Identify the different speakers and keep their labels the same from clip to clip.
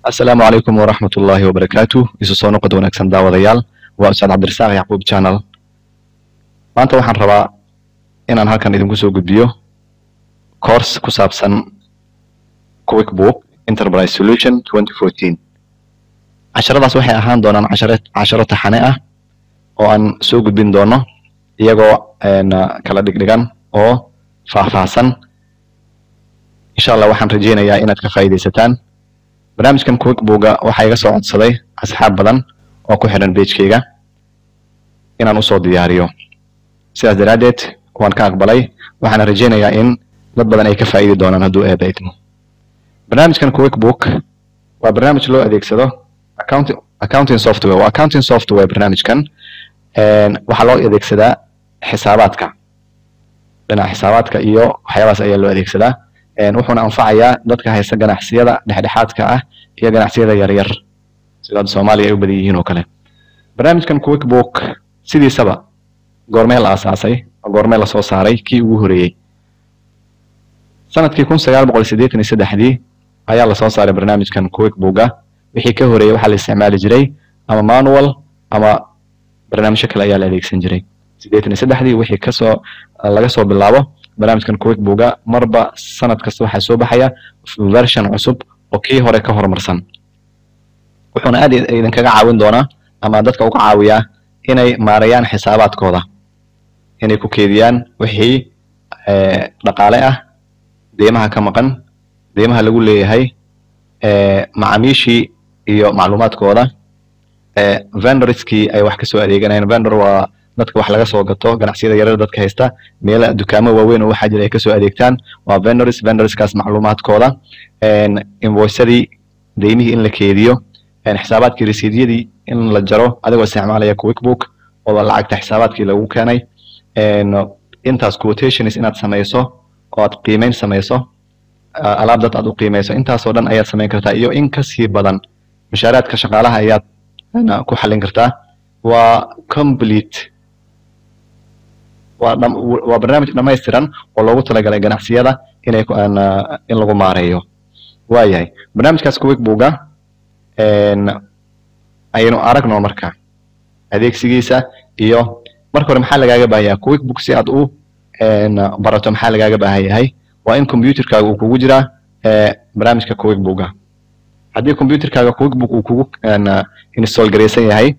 Speaker 1: Asalaamu calaykum waraxmat ullaahi wabarakaatu. Isu soo noqod wanaagsan, daawadayaal. Waa Ustaad Cabdirasaaq Yacquub Channel. Maanta waxaan rabaa inaan halkan idinku soo gudbiyo course ku saabsan QuickBook Enterprise Solution 2014. Casharadaas waxay ahaan doonaan casharo taxane ah oo aan soo gudbin doono, iyagoo kala dhigdhigan oo faahfaahsan, insha Allah. Waxaan rajeynayaa inaad ka faa'iidaysataan barnaamijkan QuickBooga. Waxaa iga soo codsaday asxaab badan oo ku xidhan pagekayga inaan usoo diyaariyo. Sidaas daraaddeed waan ka aqbalay, waxaana rajeynayaa in dad badan ay ka faa'idi doonaan hadduu Eeba idmo. Barnaamijkan QuickBook waa barnaamij loo adeegsado accounting software. Waa accounting software. Barnaamijkan waxaa loo adeegsadaa xisaabaadka, dhinaca xisaabaadka iyo waxyaabahaas ayaa loo adeegsadaa. Wuxuuna anfacayaa dadka haysta ganacsiyada dhexdhexaadka ah iyo ganacsiyada yaryar, sida hadda Soomaaliya ay u badan yihiin oo kale. Barnaamijkan QuickBook sidiisaba goormee la aasaasay oo goormee lasoo saaray kii ugu horeeyey? Sanadkii 1983-dii ayaa lasoo saaray barnaamijkan QuickBooka. Wixii ka horeeyey waxaa la isticmaali jiray ama manual ama barnaamijyo kale ayaa la adeegsan jiray. 83-dii wixii kasoo laga soo bilaabo, barnaamijkan QuickBooka marba sanad kasta waxaa soo baxaya version cusub oo kii hore ka horumarsan. Wuxuuna aad idinkaga caawin doonaa ama dadka uga caawiyaa inay maareeyaan xisaabaadkooda, inay ku keediyaan wixii dhaqaale ah, deymaha ka maqan, deymaha lagu leeyahay, macaamiishii iyo macluumaadkooda, vendorskii ay wax kasoo adeeganayaan. Vendor waa dadka wax laga soo gato, ganacsiyada yaryar dadka haysta, meela dukaamo waaweyn oo waxaa jira ay kasoo adeegtaan, waa vendors. Vendorskaas macluumaadkooda, invoiceadii, deymihii in la keediyo, xisaabaadkii, resiidyadii in la jaro adigoo isticmaalaya QuickBook oo lacagta xisaabaadkii lagu keenay, intaas, quotations inaad samayso oo aad qiimeyn samayso, alaab dad aad u qiimeyso, intaasoo dhan ayaad samayn kartaa iyo in kasii badan. Mushaaraadka shaqaalaha ayaad ku xallin kartaa. Waa complete, waa barnaamij dhammaystiran oo loogu talagalay ganacsiyada inay in lagu maareeyo. Waayahay, barnaamijkaas QuickBooka ayaynu aragno marka adeegsigiisa. Iyo marka hore, maxaa lagaaga baahan yahay QuickBook si aad u barato? Maxaa lagaaga baahan yahay? Waa in computerkaaga uu kugu jiraa barnaamijka QuickBooka. Haddii computerkaaga QuickBook uu kugu install garaysan yahay,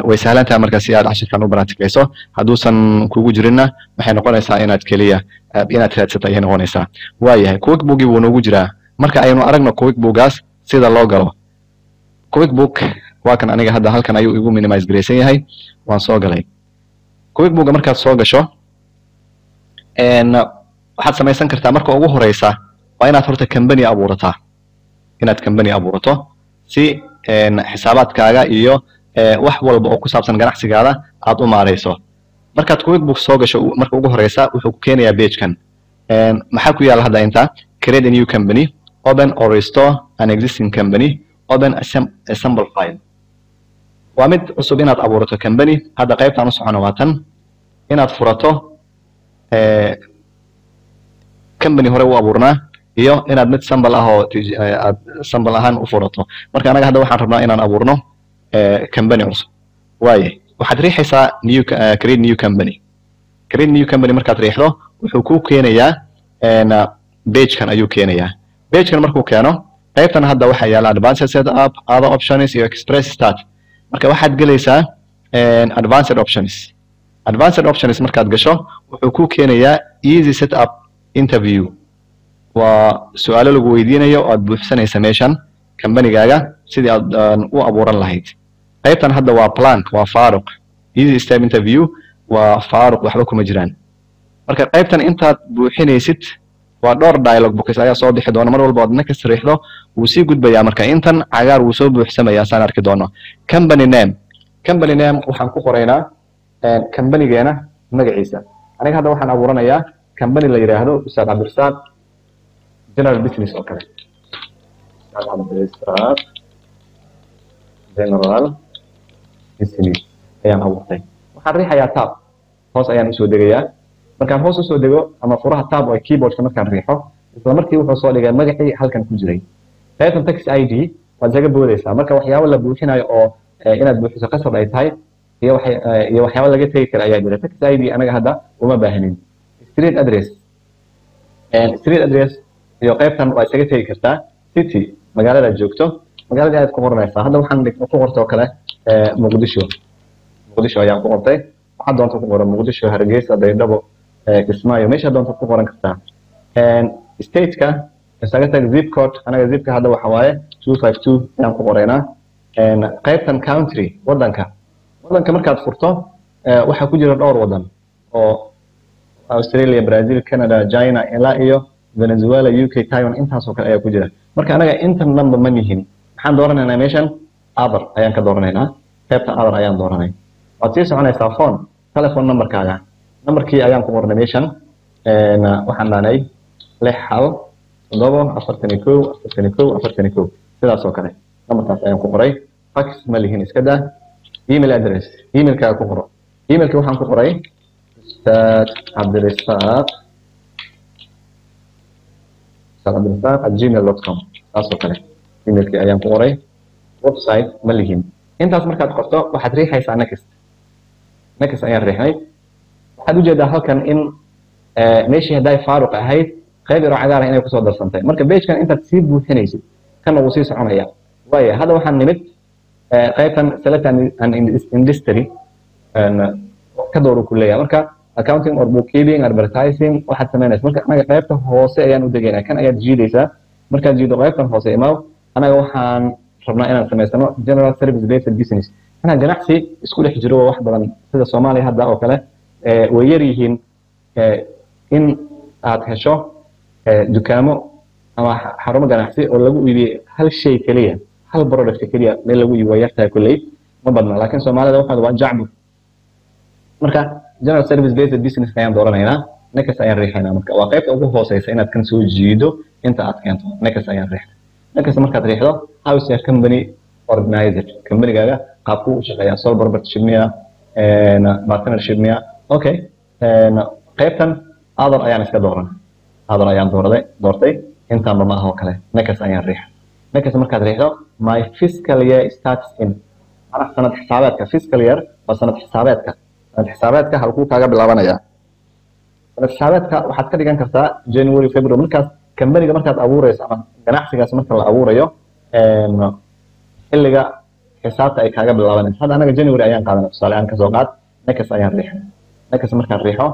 Speaker 1: way sahlan tahay marka si aad cashirkan u practicayso. Hadduusan kugu jirinna, waxay noqonaysaa inaad keliya inaad raadsato ayay noqonaysaa. Waayahay, QuickBookii wuu noogu jiraa. Marka aynu aragno QuickBookaas sida loo galo. QuickBook waa kan. Aniga hadda halkan ayuu igu minimize garaysan yahay. Waan soo galay QuickBooka. Markaad soo gasho, waxaad samaysan kartaa, marka ugu horeysa waa inaad horta company abuurataa, inaad company abuurato si xisaabaadkaaga iyo wax walba oo ku saabsan ganacsigaada aad u maareyso. Markaad QuickBook soo gasho, marka ugu horeysa wuxuu ku keenayaa pagekan. Maxaa ku yaala hadda inta? Create a new company, open or restore an existing company, open a sample file. Waa mid cusub inaad abuurato company. Hadda qaybtaan u socono waa tan, inaad furato company hore u abuurnaa iyo inaad mid sample ah oo aad sample ahaan u furato. Marka anaga hadda waxaan rabnaa inaan abuurno company cusub. Waaye, waxaad riixaysaa new, create new company. Create new company markaad riixdo, wuxuu kuu keenayaa pagekan ayuu keenayaa. Pagekan markuu keeno, qaybtan hadda waxaa yaala advanced setup, other options iyo express start. Marka waxaad gelaysaa advanced options. Advanced options markaad gasho, wuxuu kuu keenayaa easy setup interview. Waa su-aalo lagu weydiinayo oo aad buuxsanaysa meeshan companygaaga sidii aad u abuuran lahayd. Qaybtan hadda waa blank, waa faaruq. Easy step interview waa faaruq, waxba kuma jiraan. Marka qaybtan intaad buuxinaysid, waa dhowr dialog box ayaa soo bixi doona. Mar walba ood next riixdo, wuu sii gudbayaa. Marka intan cagaar wuu soo buuxsamayaa, saan arki doono. Company name. Company name waxaan ku qoraynaa companygeena magaciisa. Aniga hadda waxaan abuuranayaa company la yidhaahdo Ustaad Cabdirasaaq General Business oo kale. Ustaad Cabdirasaaq General Business ayaan abuurtay. Waxaan riixayaa tab, hoos ayaan usoo degayaa. Markaan hoos usoo dego ama furaha tab oo keyboardka markaan riixo, isla markii wuxuu soo dhigay magacii halkan ku jiray. Qaybtan tax ID Waad isaga boodaysaa. Marka waxyaabo la buuxinayo oo inaad buuxiso qasab ay tahay iyo waxay iyo waxyaabo laga tegi kara ayaa jira. Tax ID anaga hadda uma baahnin. Street address, street address iyo qaybtan waa isaga tegi kartaa. City, magaalada aad joogto, magaalada aad ku qoranaysaa. Hadda waxaan ku qortay oo kale Muqdisho. Muqdisho ayaan ku qortay. Waxaad doonta ku qoran: Muqdisho, Hargeysa, Baydhabo, Kismaayo, meesha doonta ku qoran kartaa. Stateka isaga tag. Zip code, anaga zipka hadda waxa waaye 252 ayaan ku qoraynaa. Qaybtan country, wadanka. Wadanka markaad furto, waxaa ku jira dhowr wadan oo Australia, Brazil, Canada, China, ilaa iyo Venezuela, UK, Taiwan, intaasoo kale ayaa ku jira. Marka anaga intan dhanba ma nihin. Maxaan dooranaynaa? Meeshan other ayaan ka dooranaynaa. Qaybta other ayaan dooranay. Waad sii soconaysaa. Phone, telephone numberkaaga, numberkii ayaan ku qornay meeshan. Waxaan dhahnay 617 41 41 41, sidaas oo kale numberkaas ayaan ku qoray. Fax ma lihin, iska daa. Email address, emailkaaga ku qoro. Emailka waxaan ku qoray Ustaad Cabdirisaaq, ustaadcabdirisaaq@gmail.com, saas oo kale emailkii ayaan ku qoray. Website ma lihin. Intaas markaad qorto, waxaad riixaysaa next. Next ayaan riixnay. Waxaad ujeedaa halkan in meeshii hadday faaruq ahayd, qayb yaroo cagaar ah inay kusoo darsantay. Marka pagekan intaad sii buuxinaysid, kana wuu sii soconaya. Waaya, hadda waxaan nimid qaybtan select an industry ka dooru ku leeyahay. Marka accounting or bookkeeping, advertising, waxaad samaynaysa. Marka anaga qaybta hoose ayaan u degaynaa. Kan ayaad jiidaysaa. Markaad jiido, qaybtan hoose imaaw. Anaga waxaan rabnaa inaan samaysano general service based business, inaan ganacsi isku dhex jiro wax badan. Sida Soomaaliya hadda oo kale, way yar yihiin in aad hesho dukaamo ama xarumo ganacsi oo lagu iibiyo hal shay keliya, hal product keliya meel lagu iibiyo. Waa yartahay kolley, ma badna. Laakiin Soomaalida waxaad waa jacbur. Marka general service based business ayaan dooranaynaa. Next ayaan riixaynaa. Marka waa qaybta ugu hooseysa inaad kan soo jiido inta aad keento. Next ayaan riixnay. Next markaad riixdo, how is your company organized? Companygaaga qaabkuu u shaqeeyaa? Sole proprietorship miya, partnership miya? Okay, qaybtan other ayaan iska dooran. Other ayaan dooraday, doortay. Intaanba ma aha oo kale. Next ayaan riixay. Next markaad riixdo, my fiscal year starts in, macnaha sanad xisaabeedka. Fiscal year waa sanad xisaabeedka. Sanad xisaabeedka halkuu kaaga bilaabanaya? Sanad xisaabeedka waxaad ka dhigan kartaa January, February. Markaas kambaniga markaad abuureyso ama ganacsigaas marka la abuurayo, xilliga xisaabta ay kaaga bilaabanayso. Hadda anaga January ayaan qaadanay, tusaale aan kasoo qaad. Next ayaan riixay. Next markaan riixo,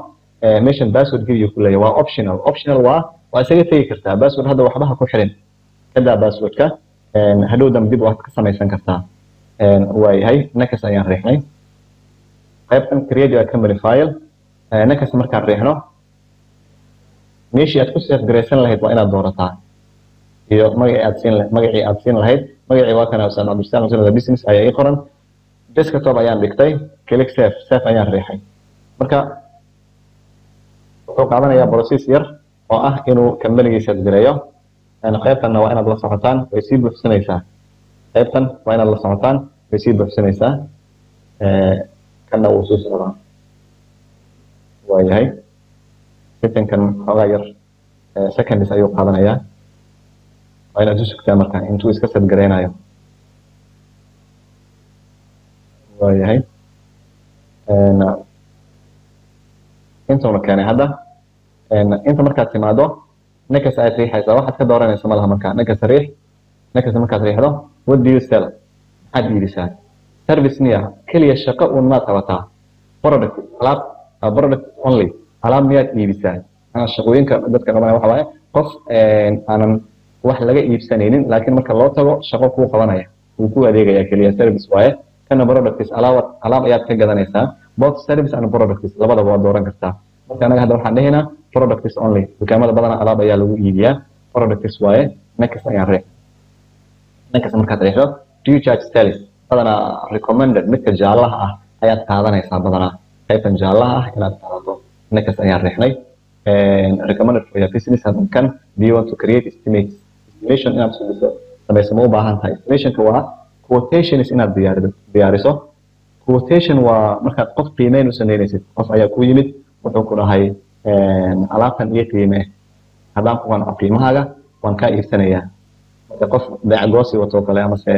Speaker 1: meeshan password geliyo ku leeyahay. Waa optional. Optional waa isaga tegi kartaa. Password hadda waxba ha ku xirin, kadaa passwordka. Hadhow dambe dib waad ka samaysan kartaa. Waayahay, next ayaan riixnay. Qaybtan create your company file. Next markaan riixno, meeshii aad ku save garaysan lahayd waa inaad doorataa iyo magacii aad siin lahayd. Magacii waa kana, Ustaad Cabdirisaaq Muslada Business ayaa ii qoran. Desktop ayaan dhigtay. Click save. Save ayaan riixay. Marka wuxuu qaadanayaa process yar oo ah inuu kambanigii save gareeyo. Qaybtanna waa inaad la socotaan, way sii buuxsanaysaa. Qaybtan waa inaad la socotaan, way sii buuxsanaysaa. Kanna wuu sii socdaa. Waayahay, settingkan xoogaa yar seconds ayuu qaadanayaa. Waa inaad u sugtaa marka intuu iska save gareynayo. Waayahay, intuuna keenay hadda. Inta markaad timaado, next ayaad riixaysaa. Waxaad ka dooranaysa malaha. Markaa next riix. Next markaad riixdo, what do you sell? Maxaad iibisaa? Service miya keliya, shaqo uun maad qabataa? Product, alaab, product only, alaab miyaad iibisaa? Macnaha shaqooyinka dadka qabanaya waxa waaye qof aanan wax laga iibsanaynin, laakiin marka loo tago shaqo kuu qabanaya, wuu ku adeegaya keliya, service waaye. Kana products, alaab, alaab ayaad ka gadanaysaa. Both service and products, labadaba waad dooran kartaa. Marka anaga hadda waxaan dhehaynaa products only. Dukaamada badanaa alaab ayaa lagu iibiyaa, products waaye. Next ayaan riix. Next markaad riixdo, do you charge sales? Badanaa recommended midka jaalaha ah ayaad qaadanaysaa. Badanaa qaybtan jaalaha ah inaad qaadato. Next ayaan riixnay. Recommended for your business. Haddan kan, do you want to create estimates? Estimation inaad sugiso, samayso ma u baahan tahay? Estimationka waa quotations inaad diyaariso. Quotation waa markaad qof qiimeyn u sameynaysid. Qof ayaa ku yimid, wuxuu ku dhahay, "Alaabtan iyo qiime. Haddaan ku qanco qiimahaaga, waan kaa iibsanayaa." Marka qof beec goosi wato kale amase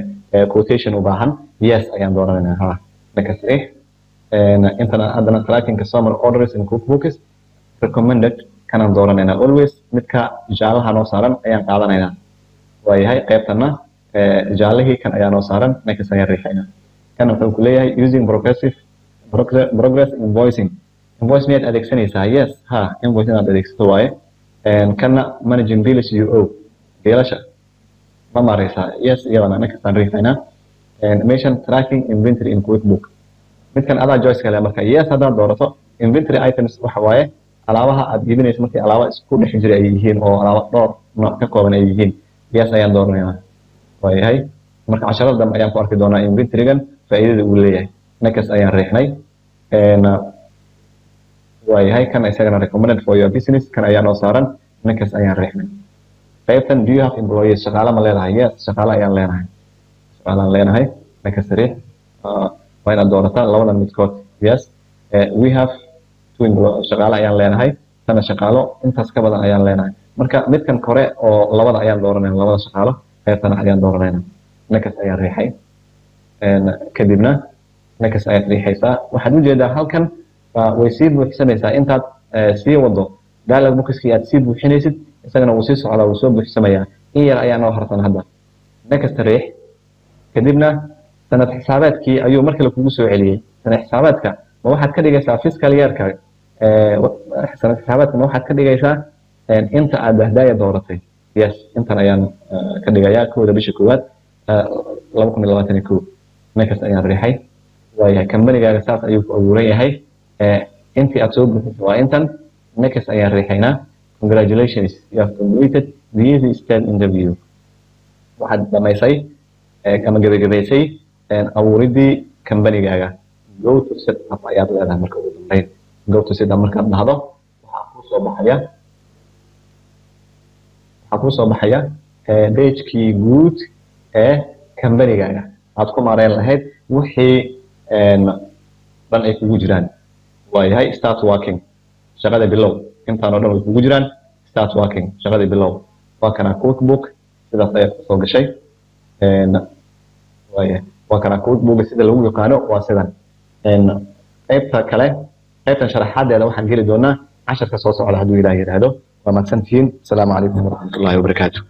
Speaker 1: quotation u baahan, yes ayaan dooranaynaa. Ha, next riix. Intana haddana tracking customer orders in QuickBooks recommended, kanaan dooranaynaa. Always midka jaalaha noo saaran ayaan qaadanaynaa. Waayahay, qaybtana jaalihii kan ayaa noo saaran, next ayaan riixaynaa. Kan wuxuu ku leeyahay using progressive progress invoicing, invoice miyaad adeegsanaysaa? Yes, ha, invoice inaad adeegsato waaye. Kana managing bills you owe, biilasha ma maareysaa? Yes, iyadana next aan riixaynaa. Meeshan tracking inventory in QuickBook, midkan adaa choice kale. Marka yes haddaad doorato, inventory items waxa waaye alaabaha aad iibinayso markii alaaba isku dhex jira ay yihiin oo alaaba dhowr nooc ka kooban ay yihiin, yes ayaan dooranaynaa. Waayahay, marka casharada dambe ayaan ku arki doonaa inventorygan faa'iidada uu leeyahay. Next ayaan riixnay. Waayahay, kan isagana recommended for your business, kan ayaa noo saaran, next ayaan riixnay. Qaybtan do you have employees, shaqaale ma leedahay? Yes, shaqaale ayaan leenahay, shaqaalaan leenahay. Next riix. Waa inaad doorataa labadan midkood. Yes, we have two, shaqaale ayaan leenahay, tana shaqaalo intaas ka badan ayaan leenahay. Marka midkan kore oo labada ayaan dooranayna, labada shaqaalo qaybtana ayaan dooranayna. Next ayaan riixay. Kadibna next ayaad riixaysaa. Waxaad ujeedaa halkan way sii buuxsamaysaa intaad sii wado dialog boxkii aad sii buuxinaysid, isagana wuu sii socdaa, wuu soo buuxsamayaa. In yar ayaa noo harsan hadda. Next riix. Kadibna sanad xisaabeedkii ayuu mar kale kugu soo celiyey. Sanad xisaabeedka ma waxaad ka dhigaysaa fiscal yearka? Sanad xisaabeedka ma waxaad ka dhigaysaa inta aad dahdaaya dooratay? Yes, intan ayaan ka dhigayaa, 1-da bisha 1aad 2021. Next ayaan riixay. Waayahay, kambanigaaga saas ayuu ku abuuran yahay. Intii aad soo buuxisay waa intan. Next ayaan riixaynaa. Congratulations, you have completed the easy step interview. Waxaad dhamaysay ama gebagabaysay abuuridii kambanigaaga. Go to set up ayaad leedahay. Marka ugu dambeyn go to set up markaad dhahdo, waxaa kuu soo baxaya pagekii guud ee kambanigaaga aad ku maareyn lahayd wixii dhan ay kugu jiraan. Waayahay, start working, shaqada bilow. Intaan oo dhan way kugu jiraan. Start working, shaqadii bilow. Waa kana QuickBook, sidaas ayaad kusoo gashay. Waayahay, waa kana QuickBook, sida lagu yaqaano waa sidan. Qaybta kale, qaybtan sharaxaadeeda waxaan geli doonaa casharka soo socda hadduu Ilaah yidhaahdo. Waa mahadsantihiin. Asalaamu calaykum waraxmatullaahi wabarakaatu.